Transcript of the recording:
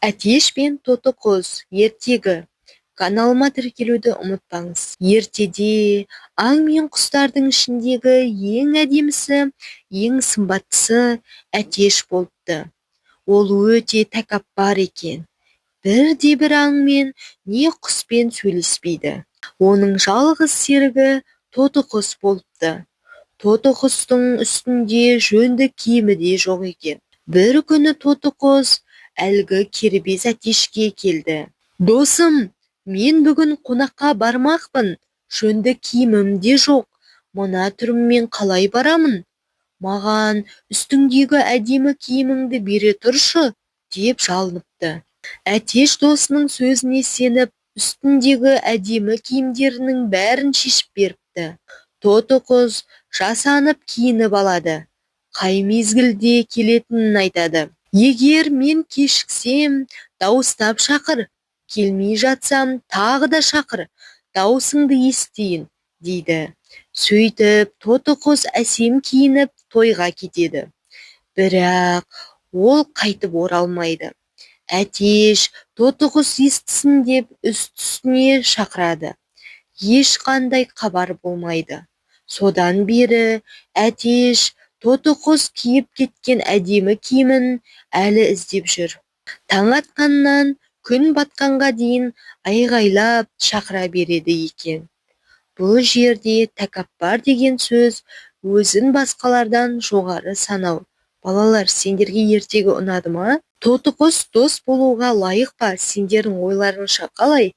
Әтеш пен тоты құс ертегі. Каналыма тіркелуді ұмытпаңыз. Ертеде аң мен құстардың ішіндегі ең әдемісі, ең сымбаттысы Әтеш болыпты. Ол өте тәкаппар екен. Бірде-бір аңмен не құспен сөйлеспейді. Оның жалғыз серігі тоты құс болыпты. Тоты құстың үстінде жөнді киімі де жоқ екен. Бір күні тоты құс әлгі кербез Әтешке келді. «Досым, мен бүгін қонаққа бармақпын, жөнді киімім де жоқ, мына түріммен қалай барамын? Маған үстіңдегі әдемі киіміңді бере тұршы», – деп жалыныпты. Әтеш досының сөзіне сеніп, үстіндегі әдемі киімдерінің бәрін шешіп беріпті. Тоты құс жасанып киініп алады. Қай мезгілде келетінін айтады. «Егер мен кешіксем, дауыстап шақыр, келмей жатсам, тағы да шақыр, дауысыңды естейін», – дейді. Сөйтіп тоты құс әсем киініп тойға кетеді. Бірақ ол қайтып оралмайды. Әтеш тоты құс естісін деп үсті-үстіне шақырады. Ешқандай хабар болмайды. Содан бері Әтеш тоты құс киіп кеткен әдемі киімін әлі іздеп жүр. Таң атқаннан күн батқанға дейін айғайлап шақыра береді екен. Бұл жерде тәкаппар деген сөз өзін басқалардан жоғары санау. Балалар, сендерге ертегі ұнады ма? Тоты құс дос болуға лайық па? Сендердің ойларыңша қалай?